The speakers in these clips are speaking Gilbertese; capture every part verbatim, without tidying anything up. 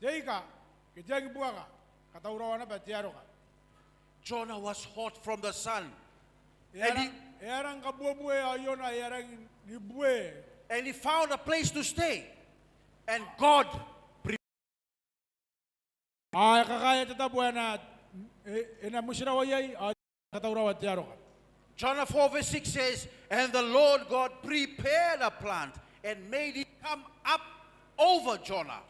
te ika, ke te angibuaka, katauraoa naba te aroka. Jonah was hot from the sun. E a rang, e a rang kabuebue ao Iona e a rangi ni bue. And he found a place to stay. And God pre- Ao e kakaea te tabo ae na, e, e na motirawa iai, ao e katauraoa te aroka. Jonah four verse six says, "And the Lord God prepared a plant and made it come up over Jonah."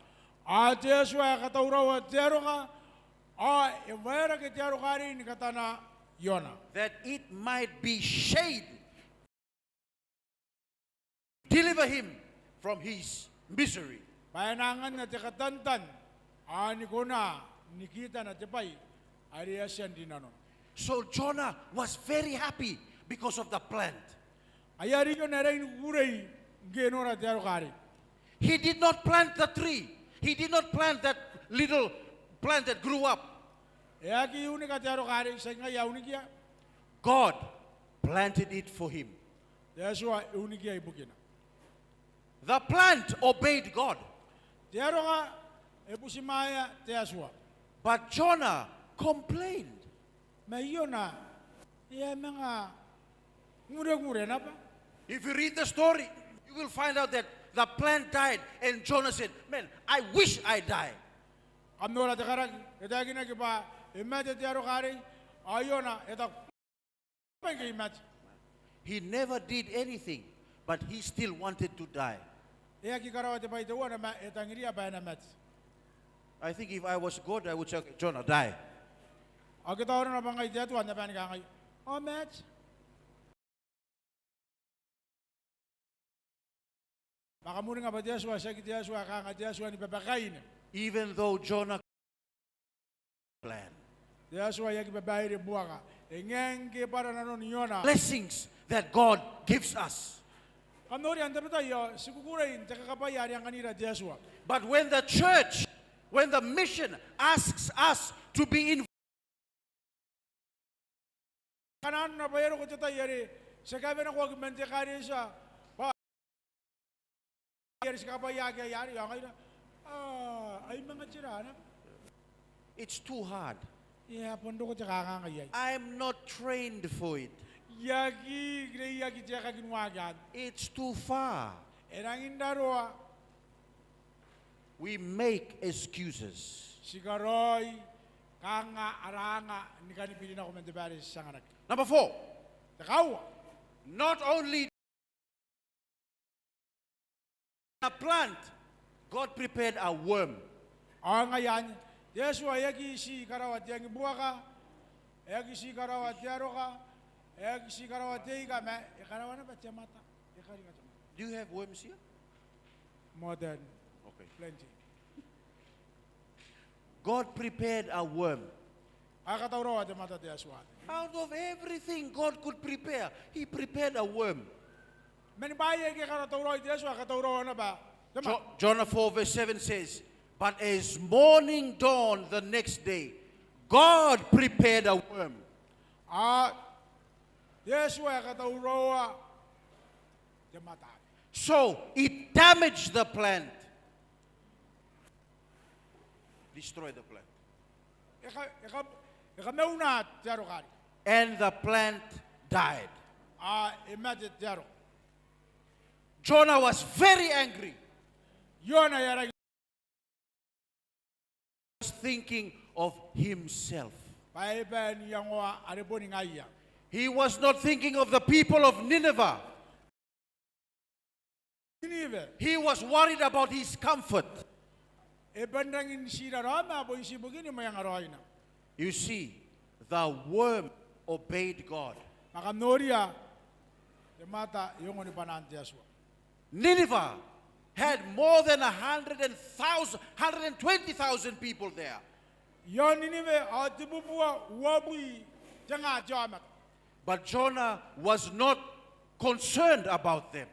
Ao te Atua e katauraoa te aroka, ao e waerake te aroka arei ni katana Iona. That it might be shade, deliver him from his misery. Bwa e na anganna te katantan, ao ni kona ni kitana te bwai are e a tia n rinanona. So Jonah was very happy because of the plant. Ngaia are Iona e rangi ni kukurei ngke e nora te aroka arei. He did not plant the tree. He did not plant that little plant that grew up. E aki unika te aroka arei, tiaki ngaia ae unikia. God planted it for him. Te Atua e unikia ibukina. The plant obeyed God. Te aroka e butimwaea te Atua. But Jonah complained. Ma Iona e a manga ngurengure naba. If you read the story, you will find out that the plant died and Jonah said, "Man, I wish I die." Kam nora te karaki, e taekinaki bwa e mate te aroka arei, ao Iona e taku, "Bwa ngke I mate." He never did anything, but he still wanted to die. E aki karaoa te bwai teuana ma e tangiria bwa e na mate. I think if I was God, I would say, "Okay, Jonah, die." Ao ke taona naba ngai te Atua n na bane ni kangai, "Ao mate." Ma kam uringa bwa te Atua tiaki te Atua ae kanga te Atua ni babakaina. Even though Jonah plan. Te Atua e aki babaire buaka. E ngae ngke e bwara nanon Iona. Blessings that God gives us. Kam noria n tabetai ao ti kukurei n te kakabwaia are anganira te Atua. But when the church, when the mission asks us to be in Ngkana arona bwa e a roko te tai are ti a kawenakoaki man te ekaretia bwa are ti kakabwaiaaki iai arei, ao ngaira, a, ai manga tera naba. It's too hard. E a bon roko te kanganga iai. I'm not trained for it. I aki reiaki te aeka ni waaki anne. It's too far. E rangi n raroa. We make excuses. Ti karaoi kanga ara anga ni kani birinako man te bwai are ti anganaki. Number four. Te kauoua. Not only a plant, God prepared a worm. Ao ngaia anne, te Atua e aki ti karaoa te angibuaka, e aki ti karaoa te aroka, e aki ti karaoa te ika, ma e karaoa naba te mata. E karinga te mata. Do you have worms here? More than plenty. Okay. God prepared a worm. A katauraoa te mata te Atua. Out of everything God could prepare, he prepared a worm. Man bwaai aika a katauraoi te Atua, a katauraoa naba te mata. Jo-, Jonah four verse seven says, "But as morning dawned the next day, God prepared a worm." A, te Atua e katauraoa te mata. So it damaged the plant. Destroy the plant. E ka-, e ka-, e kamauna te aroka arei. And the plant died. A, e mate te aroka. Jonah was very angry. Iona e a rangi was thinking of himself. Bwa e bae n iangoa are boni ngaia. He was not thinking of the people of Nineveh. Ninive. He was worried about his comfort. E bon rangi n ti raraoma bon ti bukini mweengaraoina. You see, the worm obeyed God. Ma kam noria, te mata e ongo ni bwanaan te Atua. Nineveh had more than a hundred and thousand, hundred and twenty thousand people there. Iaon Ninive ao tebubua uabwi te nga te aomata. But Jonah was not concerned about them.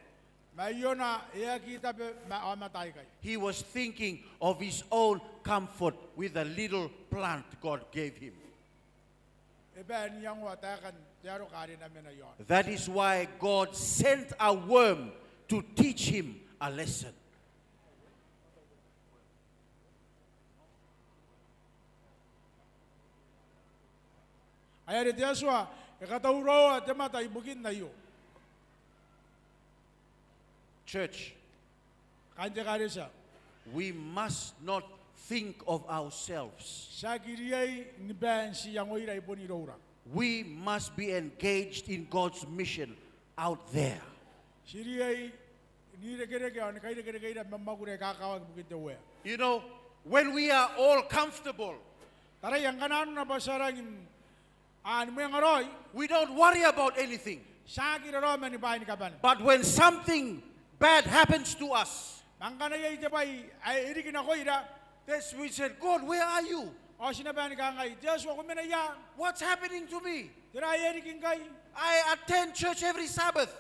Ma Iona e aki tabe ma aomata aikai. He was thinking of his own comfort with the little plant God gave him. E bae n iangoa taekan te aroka are e na mena iaona. That is why God sent a worm to teach him a lesson. Ai are te Atua e katauraoa te mata ibukin aio. Church, kaain te ekaretia, we must not think of ourselves. Ti aki riai ni bae n tii iangoira i bon iroura. We must be engaged in God's mission out there. Ti riai n irekereke ao ni kairekerekeira ma mwakuri aika kakawaki ibukin te Uea. You know, when we are all comfortable, taraia ngkana nanona bwa ti a rangi n a ni mwengaraoi, we don't worry about anything. Ti aki raraoma ni bwaai ni kabane. But when something bad happens to us, ma ngkana iai te bwai ae e riki nakoira, that's we said, "God, where are you?" Ao ti na bae ni kangai, "Te Atua, ko mena ia? What's happening to me? Tera ae e riki ngkai?" I attend church every Sabbath.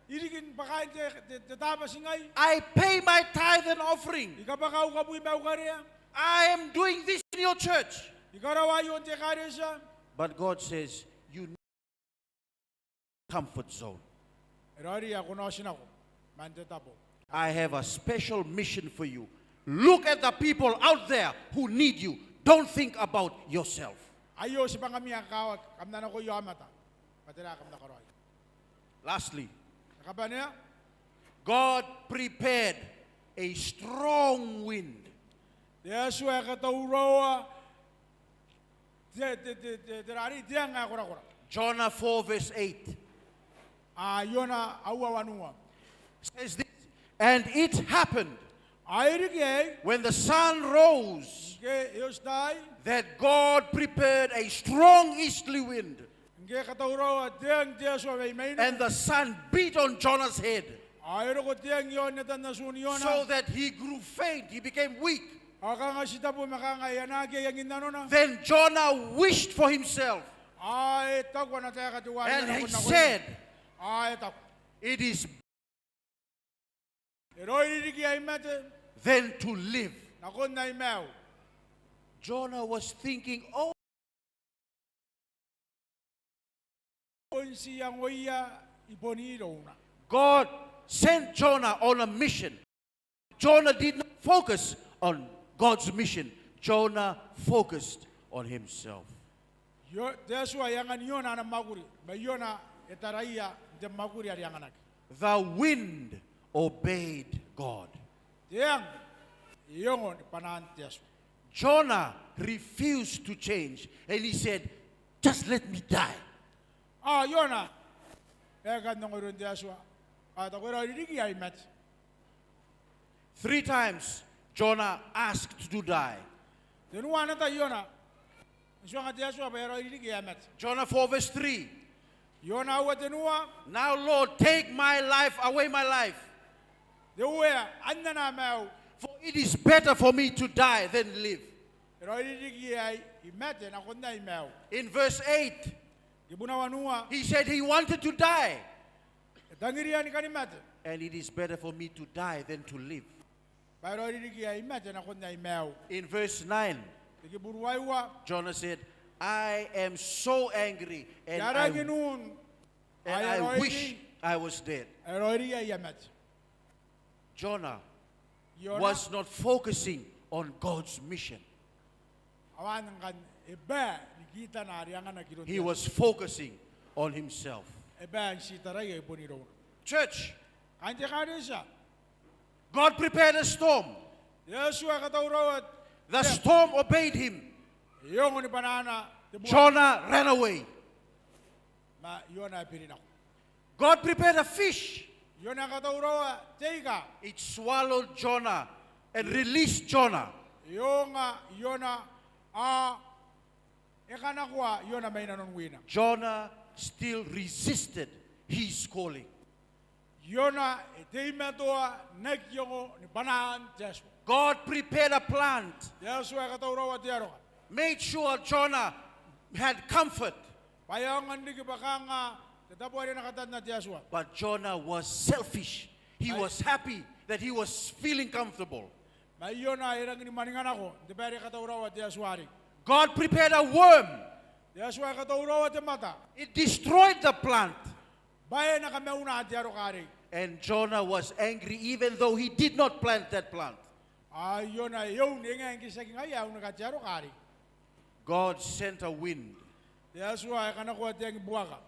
I riki ni bwa kaain te, te, te Tabati ngai. I pay my tithe and offering. I kabwaka au kabwi ma au karea. I am doing this in your church. I karaoa aio n te ekaretia. But God says, "You need comfort zone." E raoiroi ae ko na otinako man te tabo. I have a special mission for you. Look at the people out there who need you. Don't think about yourself. Aio tibwangami ae kakawaki, kam na nakoia aomata. Bwa tera ae kam na karaoia. Lastly, ni kabanea, God prepared a strong wind. Te Atua e katauraoa te, te, te, te, te rari, te anga ae korakora. Jonah four verse eight. A Iona aua wanua. Says this, "And it happened," ao e riki aei, "when the sun rose, ngke e oti taai, that God prepared a strong easterly wind." Ngke e katauraoa te ang n te Atua mai maina. And the sun beat on Jonah's head. Ao e roko te ang i aon atan atun Iona. So that he grew faint, he became weak. Ao kanga ti tabo ma kanga e anaaki angin nanona. Then Jonah wished for himself. Ao e taku ana taeka teuaei. And he said, ao e taku, "It is e raoiroi riki ae I mate, than to live." Nakon ae I maiu. Jonah was thinking, "Oh." Bon tii iangoia i bon irouna. God sent Jonah on a mission. Jonah did not focus on God's mission. Jonah focused on himself. Io-, te Atua e angan Iona ana mwakuri, ma Iona e taraia n te mwakuri are e anganaki. The wind obeyed God. Te ang e ongo ni bwanaan te Atua. Jonah refused to change and he said, "Just let me die." Ao Iona e aki kan ongo iroun te Atua. Ao e taku, "E raoiroi riki ae I mate." Three times Jonah asked to die. Tenua ana tai Iona n tuanga te Atua bwa e raoiroi riki ae e mate. Jonah four verse three. Iona aua tenua. "Now, Lord, take my life, away my life. Te Uea, anna ana maiu. For it is better for me to die than live." E raoiroi riki ae I mate nakon ae I maiu. In verse eight, kibuna wanua, he said he wanted to die. E tangiria ni kani mate. "And it is better for me to die than to live." Bwa e raoiroi riki ae I mate nakon ae I maiu. In verse nine, te kiburu aiwa, Jonah said, "I am so angry and I, I rangi n un, and I wish I was dead." E raoiroi ae I a mate. Jonah, Iona, was not focusing on God's mission. Ao ngkanne e bae ni kitana are e anganaki iroun te Atua. He was focusing on himself. E bae n tii taraia i bon irouna. Church, kaain te ekaretia, God prepared a storm. Te Atua e katauraoa te, the storm obeyed him. E ongo ni bwanaana te bua. Jonah ran away. Ma Iona e biri nako. God prepared a fish. Iona e katauraoa te ika. It swallowed Jonah and released Jonah. E onga Iona ao e kanakoa Iona mai nanon wina. Jonah still resisted his calling. Iona e teimatoa n aki ongo ni bwanaan te Atua. God prepared a plant. Te Atua e katauraoa te aroka. Made sure Jonah had comfort. Bwa e aonga n riki bwa kanga te tabo are e na katanna te Atua. But Jonah was selfish. He was happy that he was feeling comfortable. Ma Iona e rangi ni mwaninga nako n te bwai are e katauraoa te Atua arei. God prepared a worm. Te Atua e katauraoa te mata. It destroyed the plant. Bwa e na kamauna te aroka arei. And Jonah was angry even though he did not plant that plant. Ao Iona e un, e ngae ngke tiaki ngaia ae unika te aroka arei. God sent a wind. Te Atua e kanakoa te angibuaka.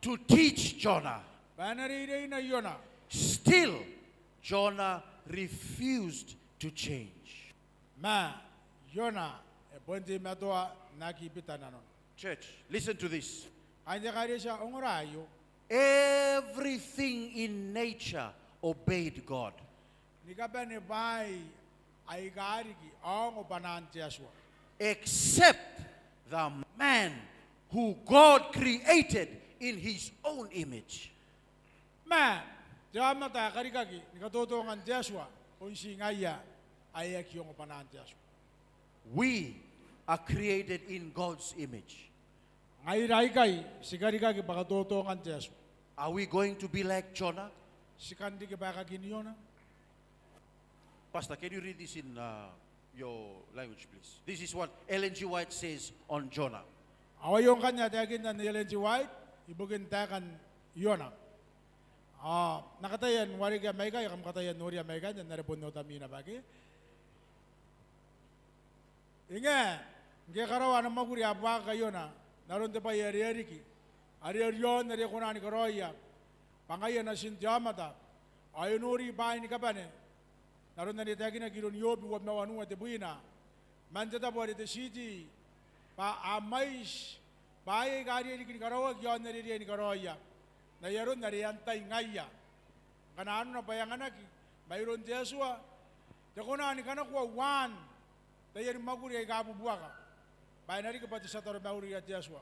To teach Jonah. Bwa e na reireina Iona. Still, Jonah refused to change. Ma Iona e bon teimatoa n aki bita nanona. Church, listen to this. Kaain te ekaretia, ongora aio. Everything in nature obeyed God. Ni kabane bwaai aika riki a ongo bwanaan te Atua. Except the man who God created in his own image. Ma te aomata ae karikaki ni katotongan te Atua, bon ti ngaia ae aki ongo bwanaan te Atua. We are created in God's image. Ngaira aikai ti karikaki bwa katotongan te Atua. Are we going to be like Jonah? Ti kan riki bwa aekakin Iona? Pastor, can you read this in, uh, your language, please? This is what Ellen G. White says on Jonah. Ao aio ngkanne ae taekinna Ellen G. White ibukin taekan Iona. Ao N na kataia n warekia maikai, kam kataia n noria maikai, N na are bon otamii naba ke. E ngae ngke e karaoa ana mwakuri ae buakaka Iona n aron te bwai are e a riki, are e a riaon are e kona ni karaoia bwa ngaia natin te aomata, ao e nori bwaai ni kabane n aron are e taekinaki iroun Iobi uabwi ma wanua tebwina, man te tabo are te titi, bwa a mwaiti bwaai aika a riai riki ni karaoaki iaon are e riai ni karaoia n ai aron are e antai ngaia. Ngkana nanona bwa e anganaki mairoun te Atua, te kona ni kanakoa uaan taiani mwakuri aika bubuaka, bwa e na riki bwa te tia taromaurira te Atua.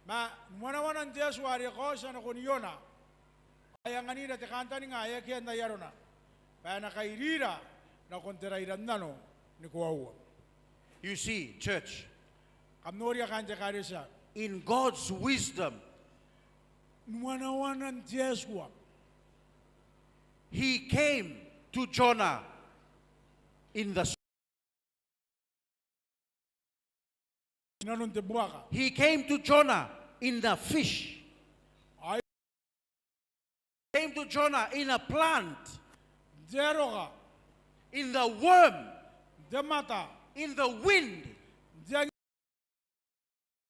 Ma ni wanawanan te Atua are e kaotia nakon Iona, ao e anganira te kantaninga ae akea n ai arona, bwa e na kairira nakon te rairannano ni koaua. You see, church, kam noria kaain te ekaretia, in God's wisdom, ni wanawanan te Atua, he came to Jonah in the inanon te buaka. He came to Jonah in the fish. Ao e came to Jonah in a plant. N te aroka. In the worm. N te mata. In the wind. N te angi-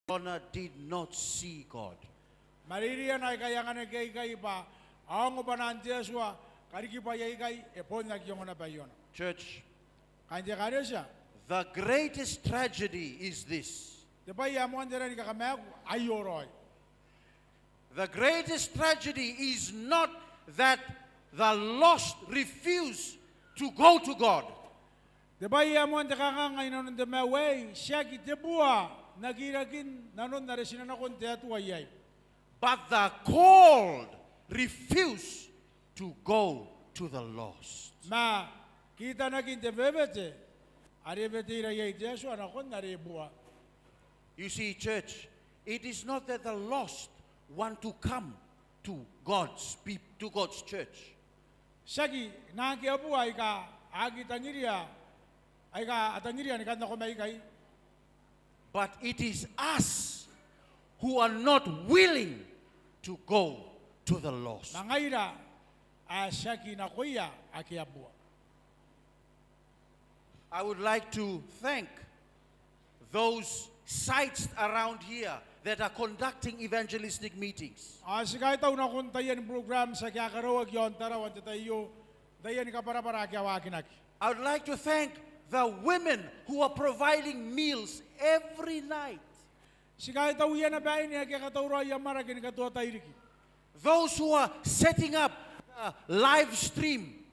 Jonah did not see God. Mareiriana aika e anganaki aikai bwa a ongo bwanaan te Atua, karikibwai aikai e bon aki ongo naba Iona. Church, kaain te ekaretia, the greatest tragedy is this. Te bwai ae moan te rangi ni kakamaaku aio raoi. The greatest tragedy is not that the lost refuse to go to God. Te bwai ae moan te kanganga inanon te maiu aei tiaki te bua n aki irakin nanon are ti na nakon te Atua iai. But the called refuse to go to the lost. Ma kitanakin te wewete are e weteira iai te Atua nakon are e bua. You see, church, it is not that the lost want to come to God's peop-, to God's church. Tiaki naake a bua aika a aki tangiria, aika a tangiria ni kan nako maikai. But it is us who are not willing to go to the lost. Ma ngaira ae tiaki nakoia ake a bua. I would like to thank those sites around here that are conducting evangelistic meetings. Ao ti kaitau nakon taiani programs ake a karaoaki iaon Tarawa n te tai aio, taiani kabwarabwara ake a waakinaki. I would like to thank the women who are providing meals every night. Ti kaitauia naba aine ake a katauraoi amwarake ni katoa tairiki. Those who are setting up the live stream.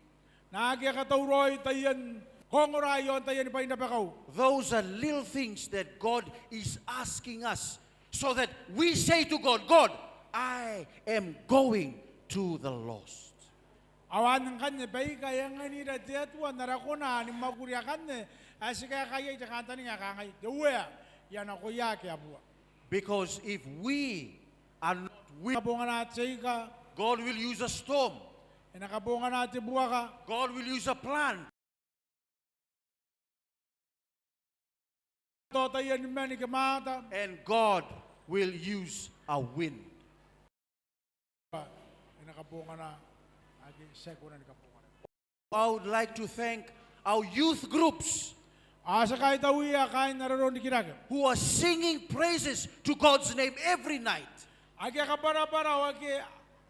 Naake a katauraoi taian kaongora iaon taiani bwai n rabakau. Those are little things that God is asking us, so that we say to God, "God, I am going to the lost." Ao anne ngkanne baika e anganira te Atua n ara kona ni mwakuri akanne ae ti kaekaa iai te kantaninga ae kangai, te Uea, I a nakoia ake a bua. Because if we are not willing, kabongana te ika, God will use a storm. E na kabongana te buaka. God will use a plant. Tao taiani mani ke mwaata. And God will use a wind. E na kabongana ake ti aki kona ni kabongana. I would like to thank our youth groups. Ao ti a kaitauia kaain ara roro n rikirake. Who are singing praises to God's name every night. Ake a kabwarabwara, ao ake,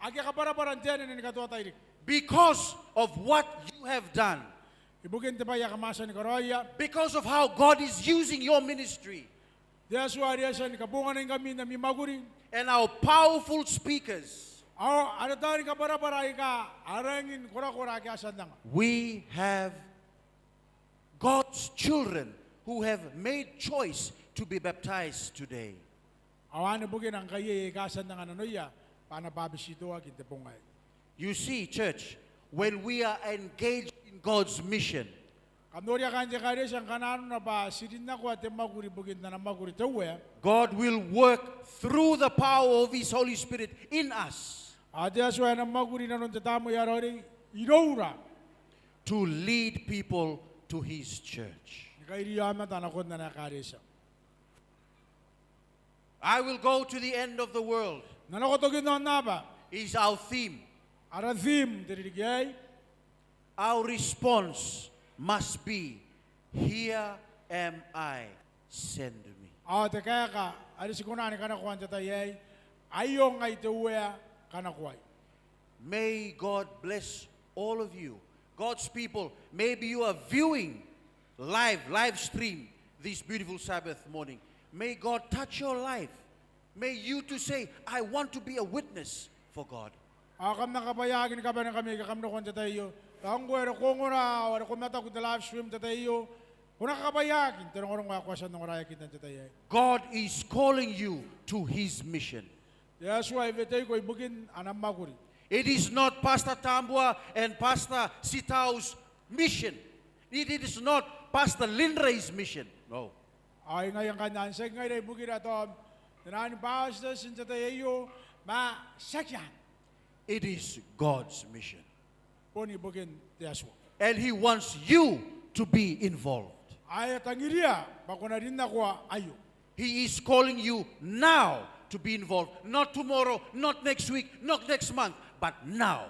ake a kabwarabwara n te anene ni katoa tairiki. Because of what you have done. Ibukin te bwai ae kam a tia ni karaoia. Because of how God is using your ministry. Te Atua are e a tia ni kabonganai ngkami n ami mwakuri. And our powerful speakers. Ao ara taani kabwarabwara aika a rangi ni korakora ake a tia n anga. We have God's children who have made choice to be baptized today. Ao anne bukina ngkai iai aika a tia n anga nanoia bwa a na bwabetitoaki n te bong aei. You see, church, when we are engaged in God's mission, kam noria kaain te ekaretia, ngkana nanona bwa ti rinnakoa te mwakuri ibukin ana mwakuri te Uea, God will work through the power of His Holy Spirit in us. Ao te Atua e na mwakuri inanon te Tamnei ae Raoiroi iroura. To lead people to His church. Ni kairiia aomata nakon ana ekaretia. I will go to the end of the world. N na nako tokin aonnaba. Is our theme. Ara theme n te ririki aei. Our response must be, "Here am I, send me." Ao te kaeka are ti kona ni kanakoa n te tai aei, "Aio ngai te Uea, kanakoai." May God bless all of you. God's people, maybe you are viewing live, live stream this beautiful Sabbath morning. May God touch your life. May you too say, "I want to be a witness for God." Ao kam na kabwaiaaki ni kabane ngkami aika kam roko n te tai aio. Tao ngkoe are ko ongora ao are ko mataku n te live stream n te tai aio, ko na kakabwaiaaki n te rongorongo ae ko a tia n ongoraeakinna n te tai aei. God is calling you to His mission. Te Atua e weteiko ibukin ana mwakuri. It is not Pastor Tambua and Pastor Sitau's mission. It, it is not Pastor Lindray's mission. No. Ao ngaia ngkanne, tiaki ngaira ibukira tao tenan Pastor Sitau n te tai aio, ma tiaki anne. It is God's mission. Bon ibukin te Atua. And He wants you to be involved. Ao e tangiria bwa ko na rinnakoa aio. He is calling you now to be involved. Not tomorrow, not next week, not next month, but now.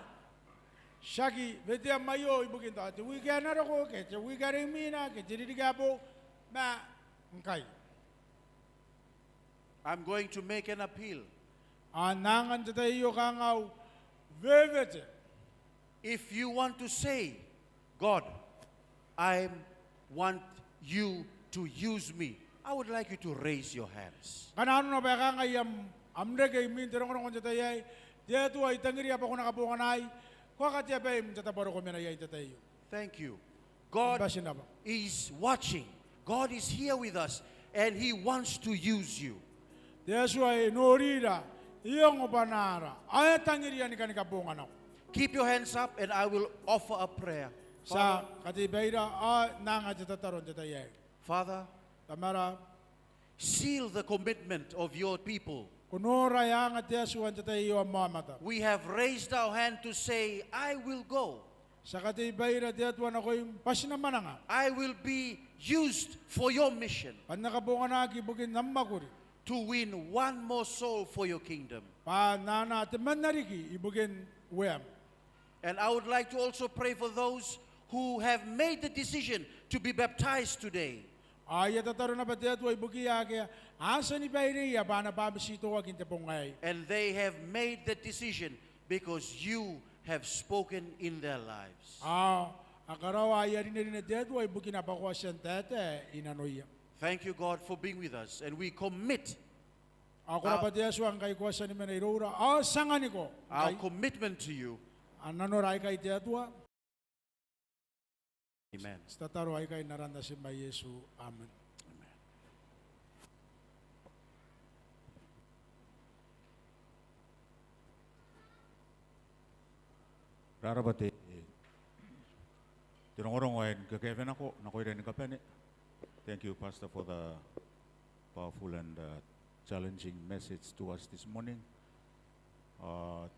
Tiaki weteam aio ibukin tao te wiki ae na roko, ke te wiki are imwina, ke te ririki ae boou, ma ngkai. I'm going to make an appeal. Ao N na anga n te tai aio kangau wewete. If you want to say, "God, I want you to use me," I would like you to raise your hands. Ngkana nanona bwa e kangai am, am reke imwin te rongorongo n te tai aei, te Atua e tangiria bwa ko na kabonganaai, ko a katea baim n te tabo are ko mena iai n te tai aio. Thank you. God is watching. God is here with us, and He wants to use you. Te Atua e norira, e ongo bwanaara, ao e tangiria ni kani kabonganako. Keep your hands up, and I will offer a prayer. Ti a katei baira, ao N na anga te tataro n te tai aei. Father, Tamara, seal the commitment of your people. Ko nora ae anga te Atua n te tai aio am aomata. We have raised our hand to say, "I will go." Ti a katei baira te Atua nakoim bwa ti na mwananga. I will be used for your mission. Bwa N na kabonganaaki ibukin am mwakuri. To win one more soul for your kingdom. Bwa N na anaa temanna riki ibukin ueam. And I would like to also pray for those who have made the decision to be baptized today. Ao I a tataro naba te Atua ibukiia ake a tia ni baireia bwa a na bwabetitoaki n te bong aei. And they have made the decision because you have spoken in their lives. Ao a karaoa aia rinerine te Atua ibukina bwa ko a tia n taetae i nanoia. Thank you, God, for being with us, and we commit Ao ko rabwa te Atua ngkai ko a tia ni mena iroura. Ao ti anganiko ngkai our commitment to you. Ao nanora aikai te Atua. Amen. Ti tataro aikai n aran Natim ae Iesu. Amen. Amen. Rarabwa te, te rongorongo ae ni kakaewenako nakoira ni kabane. Thank you, Pastor, for the powerful and, uh, challenging message to us this morning. Uh,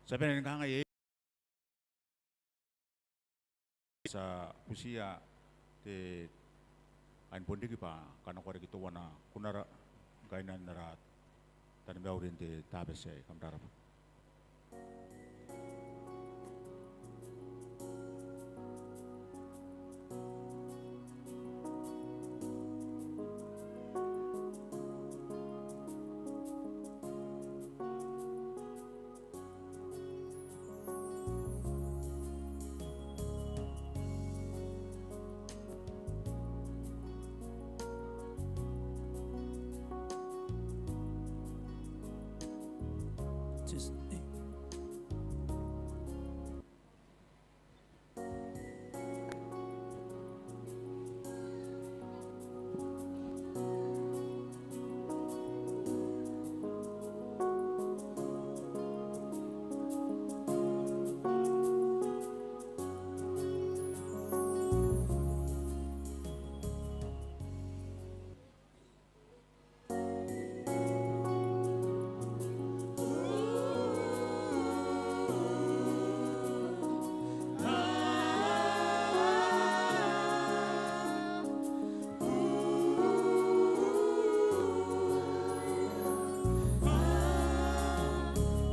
ti a bane ni kangai, ti a butiia te ain Bonriki bwa a kanakoa riki teuana kunara ngkai n ara taromauri n te Tabati aei. Kam rarabwa. Jesus' name.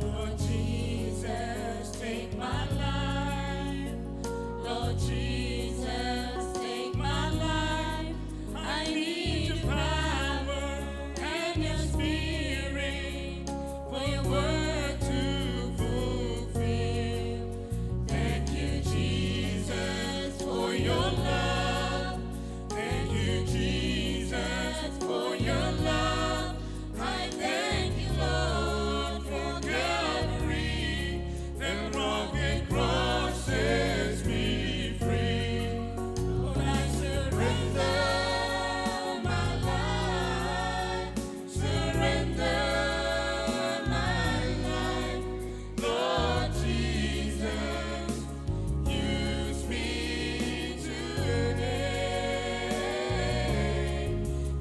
Lord Jesus, take my life. Lord Jesus, take my life. I need your power and your spirit for your word to fulfill. Thank you, Jesus, for your love. Thank you, Jesus, for your love. I thank you, Lord, for Calvary. The rugged cross sets me free. Lord, I surrender my life, surrender my life. Lord Jesus, use me today.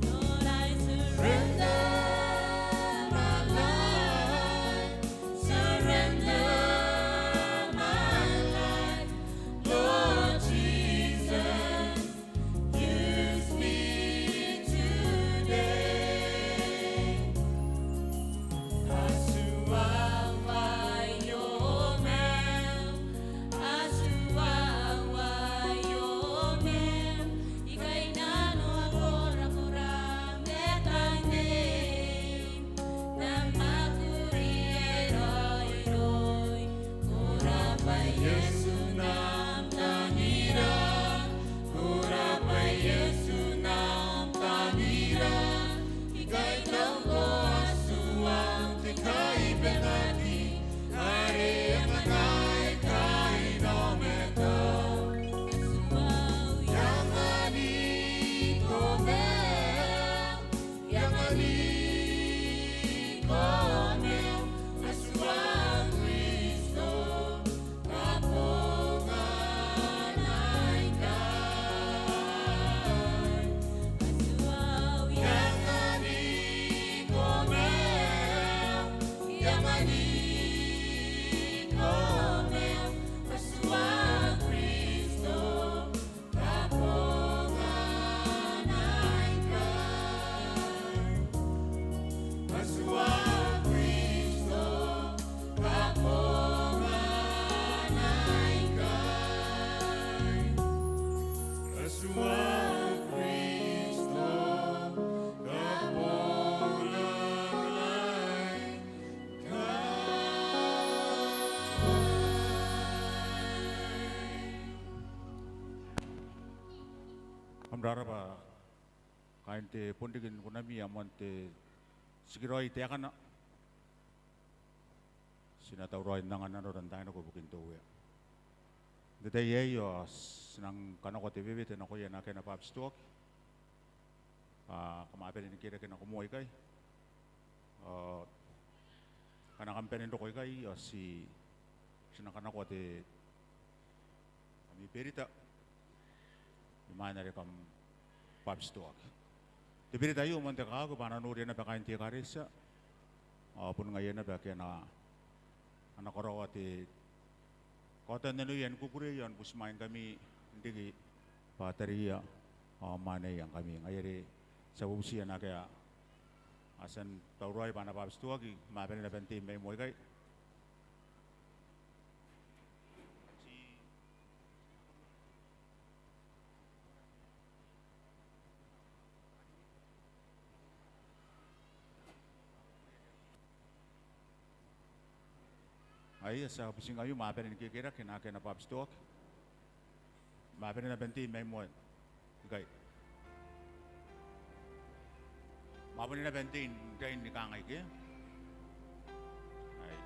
Lord, I surrender my life, surrender my life. Lord Jesus, use me today. Atuawa ioman, Atuawa ioman, I kainnanoa korakoram ae tang neiei. N am mwakuri ae raoiroi, ko rabwa Iesu n am tangira, ko rabwa Iesu n am tangira. I kaitaua Atuam te kaibenaki are e anganai kaain aomata. Atuau, I anganiko maem, I anganiko maem, Atuau Kristo, kabonganai ngkai. Atuau, I anganiko maem, I anganiko maem, Atuau Kristo, kabonganai ngkai. Atuau Kristo, kabonganai ngkai. Atuau Kristo, kabonganai ngkai. Kam rarabwa kaain te bondiki n kunami ae moan te tikiraoi taekana. Ti na tauraoi n anga nanora n taai nako ibukin te Uea. N te tai aei ao ti nang kanakoa te wewete nakoia naake a na bwabetitoaki. Ao kam a bane ni kerake nako moa ikai. Ao ngkana kam bane n roko ikai ao ti, ti na kanakoa te ami berita imwain are kam bwabetitoaki. Te berita aio moan te kakawaki bwa a na noria naba kaain te ekaretia ao boni ngaia naba ake a na, a na karaoa te kaotan nanoia ni kukurei ao ni butimwaeingkami n riki bwa tariia ao mwaneia ngkami. Ngaia are ti a bubutiia naake a tia n tauraoi bwa a na bwabetitoaki, kam a bane naba n tei mai moa ikai. Ai, ti a butiingkami, kam a bane ni kerake naake a na bwabetitoaki. Kam a bane naba n tei mai moa ikai. Kam a bane naba n tei n rain ni kangai ke. Ai.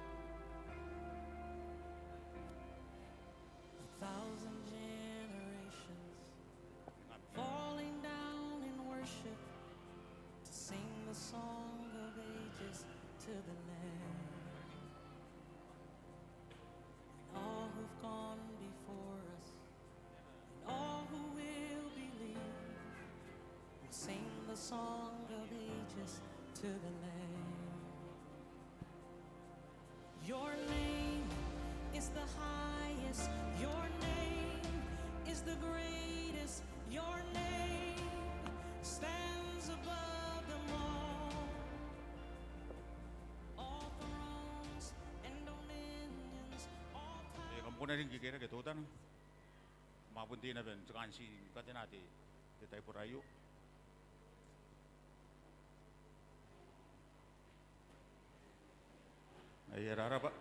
Song of ages to the Lamb. Your name is the highest. Your name is the greatest. Your name stands above them all. All thrones and dominions, all power. E, kam kona ni kerake teutana. Ma bon te naba n te kantaninga ni katena te, te taibora aio. Ai e raraba.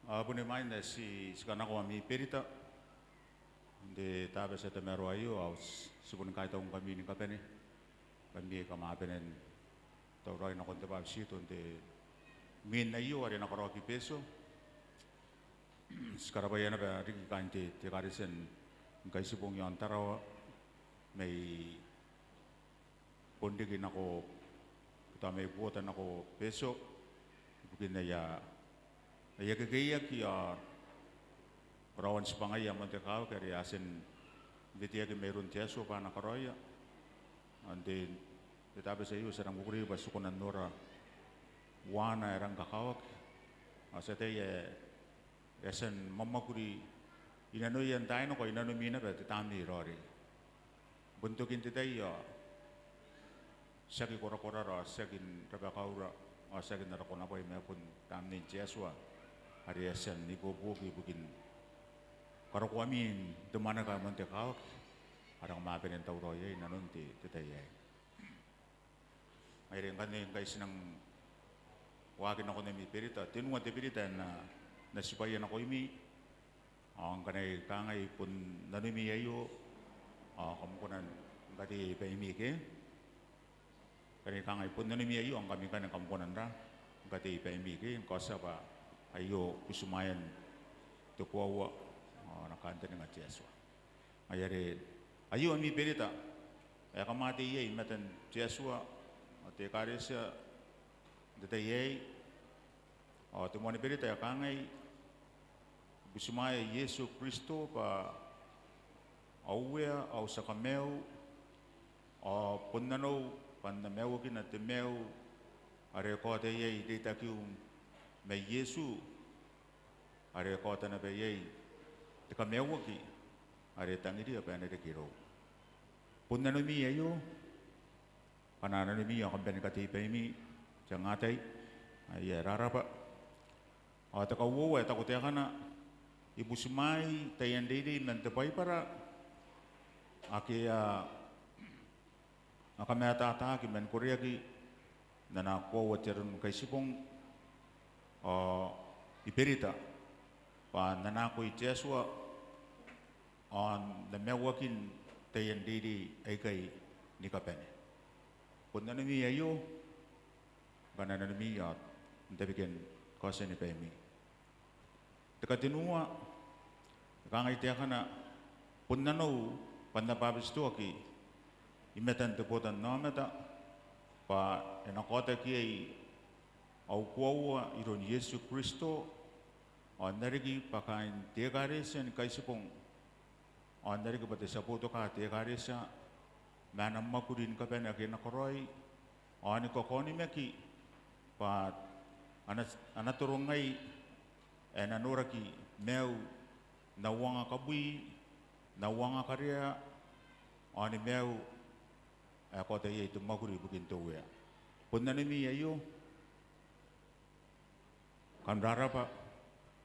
A bon imwain ae ti, ti kanakoa ami berita n te Tabati ae tamaroa aio, ao ti, ti bon kaitau ngkami ni kabane, ngkami aika kam a bane n tauraoi nakon te bwabetito n te mwin aio are e na karaoaki Betio. Ti karabwaia naba riki kaain te, te ekaretia ni Kaitibong i aon Tarawa, mai bon riki nako, tao mai Buota nako Betio, ibukin aia, aia kekeiaki ao rawan tibwangaia moan te kakawaki are a tia n weteaki mairoun te Atua bwa a na karaoia. Ao n te, te Tabati aio ti a rangi ni kukurei bwa ti kona n nora uaana ae rangi kakawaki. Ao ti ataia ae e a tia ni mwamwakuri i nanoia n taai nako, i nanomi naba te Tamnei Raoiroi. Bon tokin te tai ao tiaki korakorara, ao tiaki n rabakaura, ao tiaki n ara konabwai, ma bon Tamnein te Atua are e a tia n ibuobuoki ibukin karokoami n te mwaneka ae moan te kakawaki are kam a bane n tauraoi iai i nanon te, te tai aei. Ai ngaia are ngkanne ngkai ti nang waaki nakon ami berita, tenua te berita ae N na, N na tibwaia nakoimi. Ao ngkana I kangai, bon nanomi aio, ao kam kona ni kateia i baimi ke? Ngkana I kangai, bon nanomi aio, ao ngkami ngkanne kam kona n ra, ni kateia i baimi ke? Ni kaotia bwa aio butimwaean te koaua ao ana kantaninga te Atua. Ai are aio ami berita ae kam a tei iai i matan te Atua ao te ekaretia n te tai aei. Ao te moan berita e kangai: Butimwaea Iesu Kristo bwa au Uea ao au tia Kamaiu, ao bon nanou bwa N na maiuakina te maiu are e kaota iai reitakiu ma Iesu, are e kaota naba iai te kamaiuaki are e tangiria bwa e na reke irou. Bon nanomi aio? Ngkana nanomi ao kam bane ni kateia i baimi, ti a ngatai. Ai e raraba. Ao te kauoua e taku taekana: I butimwaai taian reirei man te Baibara ake a a kamataataaki man koreaki n ana koaua te Aro ni Kaitibong, ao I berita bwa N na nako i te Atua ao N na maiuakin taian reirei aikai ni kabane. Bon nanomi aio? Ngkana nanomi ao n tabeki ni kaotia ni baimi. Te katenua e kangai taekana: Bon nanou bwa N na bwabetitoaki i matan te botannaomata, bwa e na kaotaki iai au koaua iroun Iesu Kristo, ao N na riki bwa kaain te ekaretia ni Kaitibong, ao N na riki bwa te tia boutokaa te ekaretia ma ana mwakuri ni kabane ake e na karaoi, ao ni kakaonimaki bwa a na, a na torongai ae e na noraki maiu n au anga kabwi, n au anga karea, ao ni maiu ae kaota iai te mwakuri ibukin te Uea. Bon nanomi aio? Kam raraba.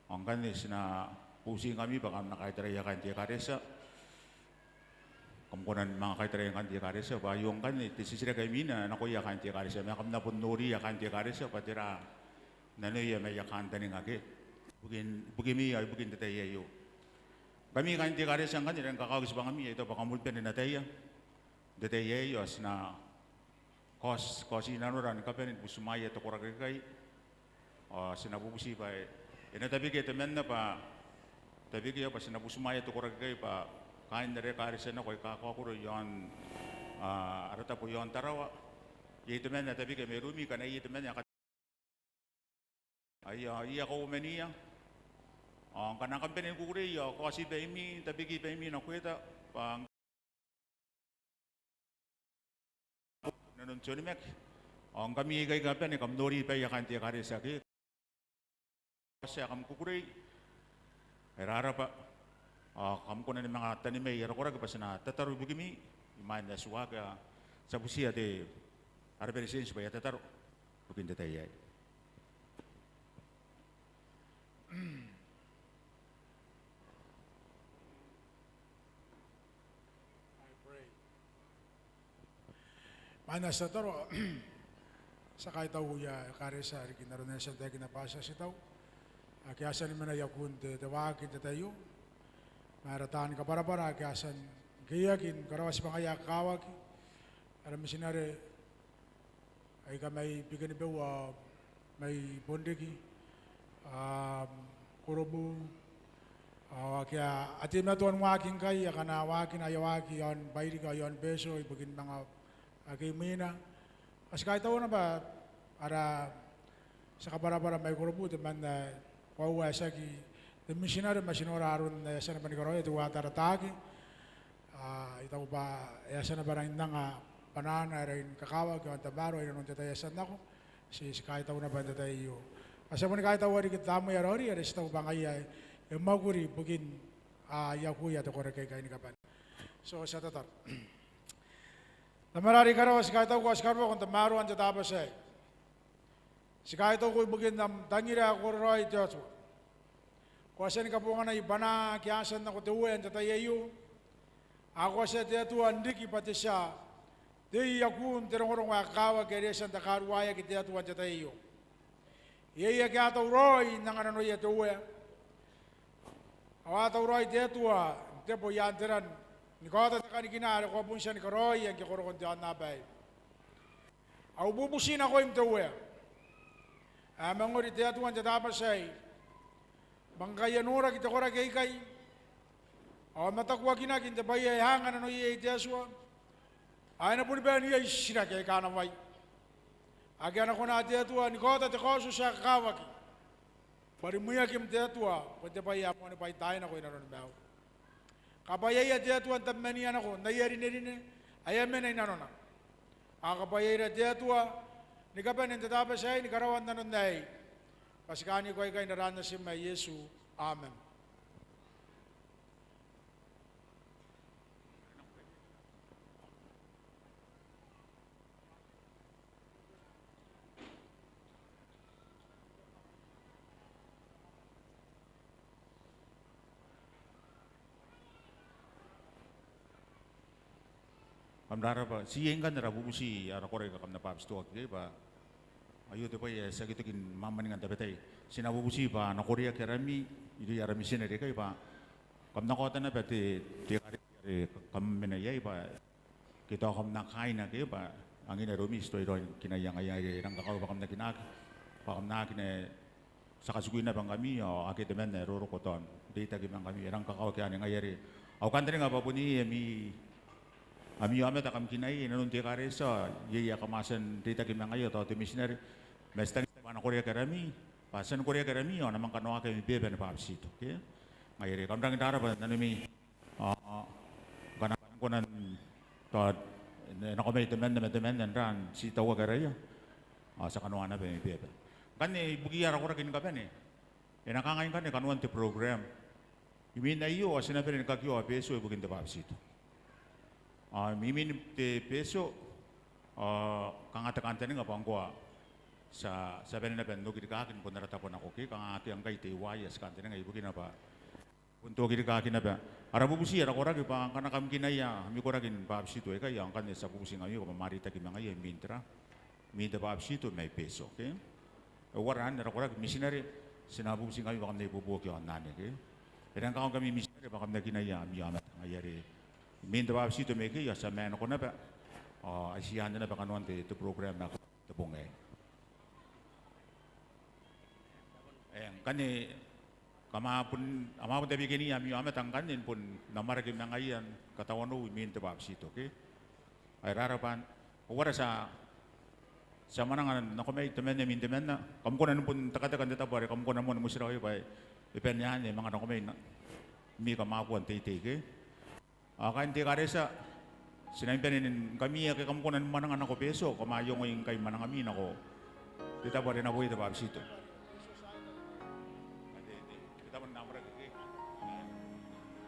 Ao ngkanne ti na bubutingkami bwa kam na kaitaraia kaain te ekaretia. Kam kona ni manga kaitaraia kaain te ekaretia, bwa aio ngkanne te titiraki ae imwina nakoia kaain te ekaretia, ma kam na bon noriia kaain te ekaretia bwa tera nanoia ma aia kantaninga ke, ibukin, ibukimi ao ibukin te tai aio. Ngkami kaain te ekaretia ngkanne, e rangi ni kakawaki tibwangami, I taku bwa kam bane n ataia n te tai aei, ao ti na kaoti, kaoti nanora ni kabane ni butimwaea te koraki aikai. Ao ti na bubuti bwa e, e na tabekia temanna bwa, tabekia bwa ti na butimwaea te koraki aikai bwa kaain ara ekaretia nako aika kaokoro i aon, a, ara tabo i aon Tarawa. Iai temanna ae tabekia mairoumi, ngkana iai temanna ae ka, aia, aia kauoman iai. Ao ngkana kam bane ni kukurei ao kaoti baimi, tabeki baimi nakoira bwa te onimaki. Ao ngkami aika kam bane, kam nori baia kaain te ekaretia ke. Ti a kam kukurei. E rarabwa. Ao kam kona ni manga tanimai ara koraki bwa ti na tataro ibukimi imwain ae ti waaki. Ao ti a butiia te, ara beretitenti bwa e a tataro ibukin te tai aei. I pray. Imwain ae ti tataro, ti a kaitauia ekaretia riki n aron ae e a tia n taekinna bwa ti a titau. Ake a tia ni mena iakun te, te waaki n te tai aio. Ma ara taani kabwarabwara ake a tia n keiaki ni karaoa tibwangaia aika kakawaki. Ara mitinare aika mai Bikenibeu ao mai Bonriki, a, Korobu, ao ake a teimatoa n waaki ngkai, akana waakina aia waaki iaon Bairiki ao iaon Betio ibukin manga ake imwina. Ao ti kaitaua naba ara tia kabwarabwara mai Korobu, temanna ae koaua ae tiaki te mitinare ma ti nora aron ae e a tia naba ni karaoia, teuae Taratake. A, I taku bwa e a tia naba rangi n anga bwanaana ae rangi ni kakawaki ao n tamaroa inanon te tai ae e a tia n nako. Ti, ti kaitau naba n te tai aio. Ao ti a boni kaitaua riki Tamnei ae Raoiroi are ti taku bwa ngaia e mwakuri ibukin, a, iakuia te koraki aikai ni kabane. So, ti a tataro. Tamara are i karawa, ti kaitauko ao ti karuoa n tamaroan te Tabati aei. Ti kaitauko ibukin am tangira ae kororaoi te Atua. Ko a tia ni kabonganai bwanaa ake a tia n nako te Uea n te tai aio. Ao ko a tia te Atua n riki bwa te tia tei iakun te rongorongo ae kakawaki are e a tia n takaruaeaki te Atua n te tai aio. Iai ake a tauraoi n anga nanoia te Uea. Ao a tauraoi te Atua n tebo i aan te ran ni kaota te kanikina are ko a bon tia ni karaoia ngke ko roko n te aonnaba aei. Au bubuti nakoim te Uea ae mangori te Atua n te Tabati aei, bwa ngkai e noraki te koraki aikai ao matakuakinaki n te bwai ae e anga nanoia iai te Atua, ao e na boni bae n iai titiraki aika a na wai ake a na kona te Atua ni kaota te kaotioti ae kakawaki. Bwa rimwiakim te Atua bon te bwai ae moanibwai taai nako inanoni maium. Kabwaiaia te Atua n tabemania nako n aia rinerine ae a mena inanona. Ao kabwaiaira te Atua ni kabane n te Tabati aei ni karaoan nanon aei. Bwa ti kaaniko aikai n aran Natim ae Iesu. Amen. Kam rarabwa. Ti iai ngkanne ara bubuti, ara koraki aika kam na bwabetitoaki ikai bwa aio te bwai ae ti aki toki ni mwamwaninga n tabetai. Ti na bubuti bwa a na koreaki arami irouia ara mitinare aikai bwa kam na kaota naba te, te ekaretia are kam mena iai bwa ke tao kam na kaaina ke bwa angina iroumi ti tuai raoi ni kinaia ngaia are e rang kakawaki bwa kam na kinaaki, bwa kam na aki na tia katikui naba ngkami ao akea temanna ae roroko tao n reitaki ma ngkami, e rang kakawaki anne ngaia are au kantaninga bwa bon iai ami, ami aomata kam kinaia inanon te ekaretia, iai ae kam a tia n reitaki ma ngaia tao te mitinare, ma ti tangiria bwa a na koreaki arami, bwa a tia ni koreaki arami ao a na manga kanoaki ami beba ni bwabetito, ke? Ngaia are kam rangi n rarabwa nanomi. Ao ngkana kam kona n tao, e nako mai temanna ma temanna n ra n ti tauaki araia, ao ti a kanoa naba ami beba. Ngkanne ibukiia ara koraki ni kabane, e na kangai ngkanne kanoan te program. Imwin aio ao ti na bane ni kakioa Betio ibukin te bwabetito. Ao imwin te Betio ao kanga te kantaninga bwa ngkoa ti a, ti a bane naba n okirikaki ni bon ara tabo nako, ke? Kanga akea ngkai te iwai ae ti kantaninga ibukina bwa bon te okirikaki naba. Ara bubuti, ara koraki bwa ngkana kam kinaia ami koraki ni bwabetito aikai ao ngkanne ti a bubutingkami bwa kam a reitaki ma ngaia imwin te ra, imwin te bwabetito mai Betio, ke? E uara anne ara koraki mitinare, ti na bubutingkami bwa kam na ibuobuoki aon anne, ke? E rang kakawaki ngkami mitinare bwa kam na kinaia ami aomata, ngaia are imwin te bwabetito mai ikei ao ti a mena nako naba ao ai tii anne naba kanoan te, te program ae te bong aei. E, ngkanne kam a bon, kam a bon tabekeniia ami aomata ngkanne ni bon amwarake ma ngaia ni katawanou imwin te bwabetito, ke? Ai rarabwa. Ao ara tia, ti a mwananga nako mai temanna imwin temanna. Kam kona ni bon tekateka n te tabo are kam kona moa ni motirawa iai bwa e bane anne e manga nako mai n ami kamwakua n teitei, ke? Ao kaain te ekaretia, Ti na bane n ngkami ake kam kona ni mwananga nako Betio, kam a iongoi ngkai mwanangami nako te tabo are e na boi te bwabetito.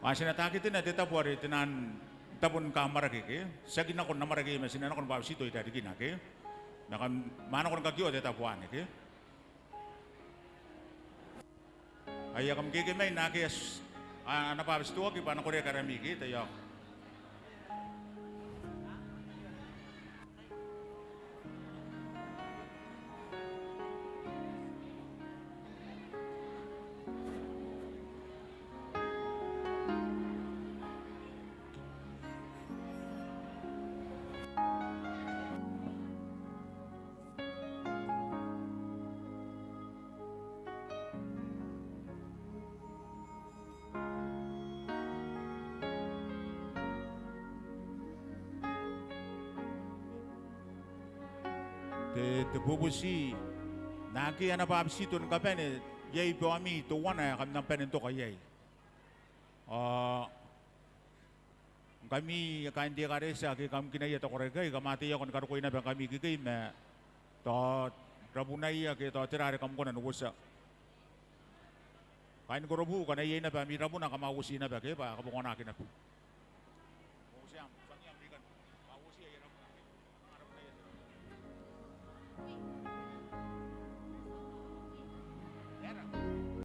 Ao ti na taketena te tabo are te naan tabo ni kamwarake ke, tiaki nako n amwarake ma ti na nako ni bwabetito i rarikina ke. Ma kam a nako ni kakioa te tabo anne ke. Aia, kam kekemai naake a, a na bwabetitoaki bwa a na koreaki arami ke, taiaoka. Te, te bubuti, naake a na bwabetito ni kabane iai baomi teuana ae kam na bane n toka iai. Ao ngkami kaain te ekaretia ake kam kinaia te koraki aikai, kam a tei iai ni karokoi naba ngkami ikekei ma tao rabunai ake tao tera are kam kona n uotia. Kaain Korobu, ngkana iai naba ami rabuna kam a uoti naba ke bwa e kabonganaki naba.